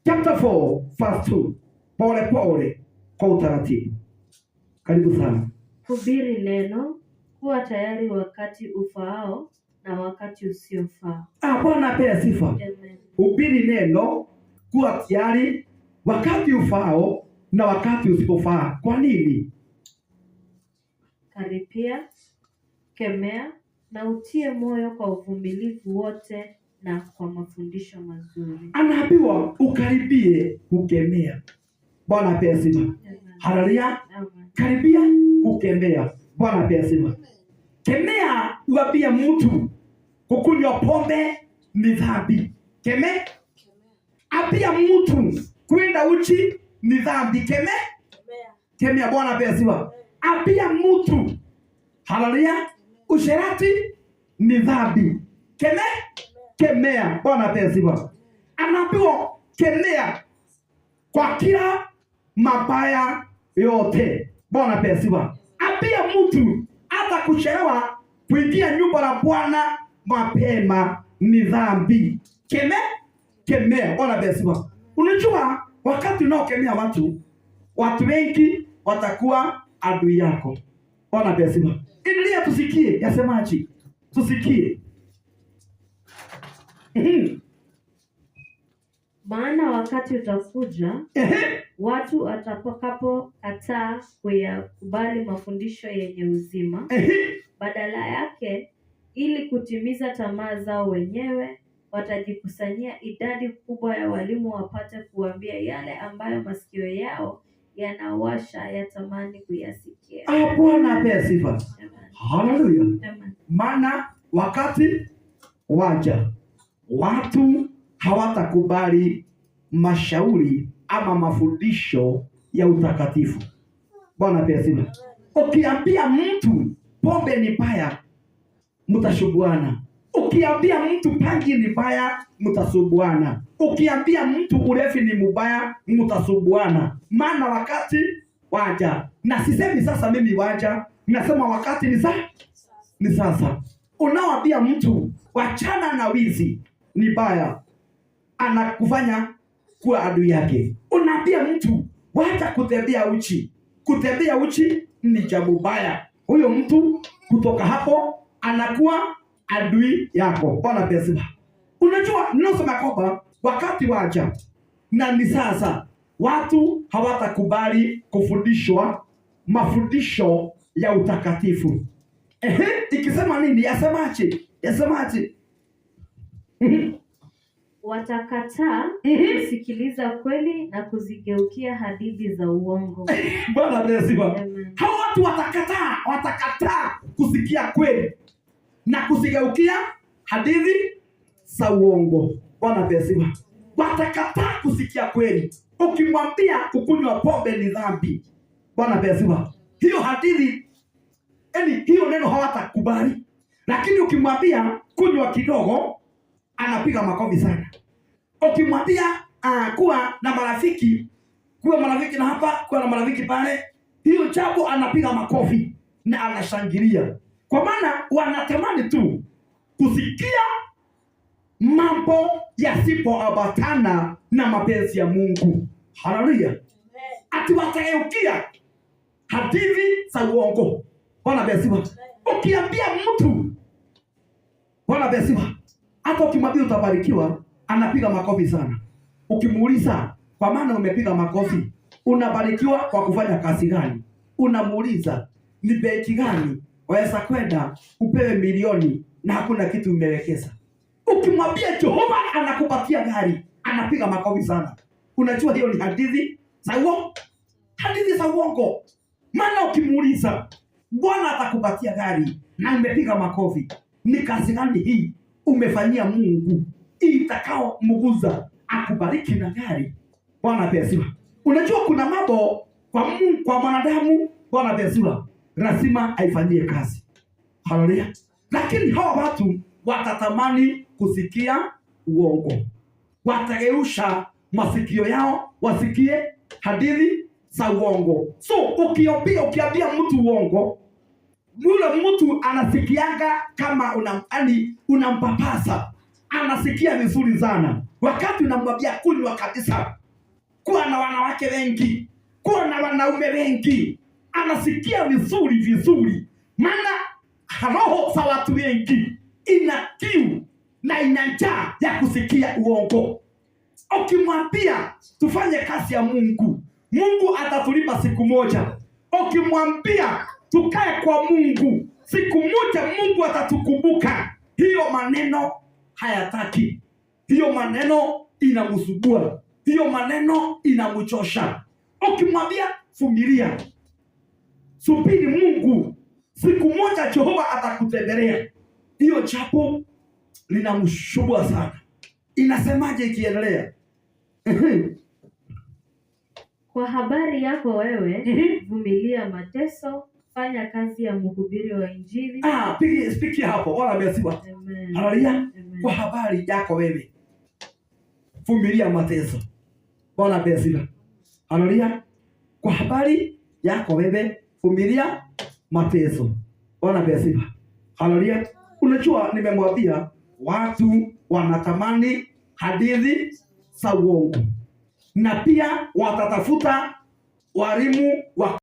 Chapter 4 verse 2. Pole pole kwa utaratibu. Karibu sana. Hubiri neno, kuwa tayari wakati ufaao na wakati usiofaa. Ah, Bwana apewe sifa. Amen. Hubiri neno, kuwa tayari wakati ufaao na wakati usipofaa. Kwa nini? Karipia, kemea na utie moyo kwa uvumilivu wote na kwa mafundisho mazuri. Anaambiwa ukaribie kukemea. Bwana apewe sifa. Amen. Haleluya. Amen. Karibia kukemea. Bwana apewe sifa. Kemea, uambie mtu kukunywa pombe ni dhambi. Keme, ambia mtu kwenda uchi ni dhambi. Keme, kemea. Bwana apewe sifa. Ambia mtu, haleluya, usherati ni dhambi. Keme, kemea. Bwana apewe sifa. Anaambiwa kemea kwa kila mabaya yote. Bwana apewe sifa. Ambia mtu hata kuchelewa kuingia nyumba la Bwana mapema ni dhambi. Keme, kemea. Bwana apewe sifa. Unajua wakati unaokemea watu, watu wengi watakuwa adui yako. Bwana apewe sifa. Endelea tusikie yasemaje, tusikie. Maana wakati utakuja watu watakapokataa kuyakubali mafundisho yenye uzima, badala yake, ili kutimiza tamaa zao wenyewe, watajikusanyia idadi kubwa ya walimu wapate kuwaambia yale ambayo masikio yao yanawasha yatamani kuyasikia. Ah, Bwana apewe sifa. Amen. Haleluya. Amen. Maana wakati waja watu hawatakubali mashauri ama mafundisho ya utakatifu. Bwana apewe sifa. Ukiambia mtu pombe ni baya, mtasumbuana. Ukiambia mtu bangi ni baya, mtasumbuana. Ukiambia mtu ulevi ni mubaya, mtasumbuana. Maana wakati waja, na sisemi sasa mimi waja, nasema wakati ni sasa, ni sasa. Unaoambia mtu wachana na wizi ni baya, anakufanya kuwa adui yake. Unaambia mtu wacha kutembea uchi, kutembea uchi ni jambo baya, huyo mtu kutoka hapo anakuwa adui yako. Bwana apewe sifa. Unajua, ninasema kwamba wakati waja na ni sasa, watu hawatakubali kufundishwa mafundisho ya utakatifu. Ehe, ikisema nini? Yasemaje? Yasemaje? Watakataa kusikiliza kweli na kuzigeukia hadithi za uongo. Bwana apewe sifa. Amen. Hao watu watakataa, watakataa kusikia kweli na kuzigeukia hadithi za uongo. Bwana apewe sifa. Watakataa kusikia kweli. Ukimwambia kukunywa pombe ni dhambi, Bwana apewe sifa, hiyo hadithi, yaani hiyo neno hawatakubali. Lakini ukimwambia kunywa kidogo, anapiga makofi sana. Ukimwambia kuwa na marafiki, kuwa marafiki na hapa, kuwa na marafiki pale, hiyo jambo anapiga makofi na anashangilia, kwa maana wanatamani tu kusikia mambo yasipoambatana na mapenzi ya Mungu. Haleluya! Ati watageukia hadithi za uongo. Bwana apewe sifa. Ukiambia mtu, Bwana apewe sifa, hata ukimwambia utabarikiwa, anapiga makofi sana. Ukimuuliza, kwa maana umepiga makofi, unabarikiwa kwa kufanya kazi gani? Unamuuliza ni benki gani waweza kwenda upewe milioni na hakuna kitu umewekeza. Ukimwambia Jehova anakupatia gari, anapiga makofi sana. Unajua hiyo ni hadithi za uongo, hadithi za uongo. Maana ukimuuliza Bwana atakupatia gari na umepiga makofi, ni kazi gani hii umefanyia Mungu itakao mguza akubariki na gari? Bwana apewe sifa. Unajua kuna mambo kwa Mungu, kwa mwanadamu, Bwana apewe sifa, lazima aifanyie kazi. Haleluya. Lakini hawa watu watatamani kusikia uongo, watageusha masikio yao wasikie hadithi za uongo. So ukiambia mtu uongo, yule mtu anasikianga kama una, yani unampapasa, anasikia vizuri sana. Wakati unamwambia kunywa kabisa, kuwa na wanawake wengi, kuwa na wanaume wengi, anasikia vizuri vizuri, maana roho za watu wengi ina kiu na ina njaa ya kusikia uongo. Ukimwambia tufanye kazi ya Mungu, Mungu atatulipa siku moja. Ukimwambia tukae kwa Mungu, siku moja Mungu atatukumbuka. Hiyo maneno hayataki, hiyo maneno inamsubua, hiyo maneno inamchosha. Ukimwambia vumilia, subiri Mungu, siku moja Jehova atakutembelea, hiyo jambo linamshubua sana. Inasemaje ikiendelea? Kwa habari yako wewe, vumilia mateso, fanya kazi ya mhubiri wa Injili. Ah, pigi hapo. Bwana amesiwa. Amen. Haleluya. Amen. Kwa habari yako wewe, vumilia mateso. Bwana amesiwa. Haleluya. Kwa habari yako wewe, vumilia mateso. Bwana amesiwa. Haleluya. Unajua, nimemwambia watu wanatamani hadithi za uongo na pia watatafuta walimu wa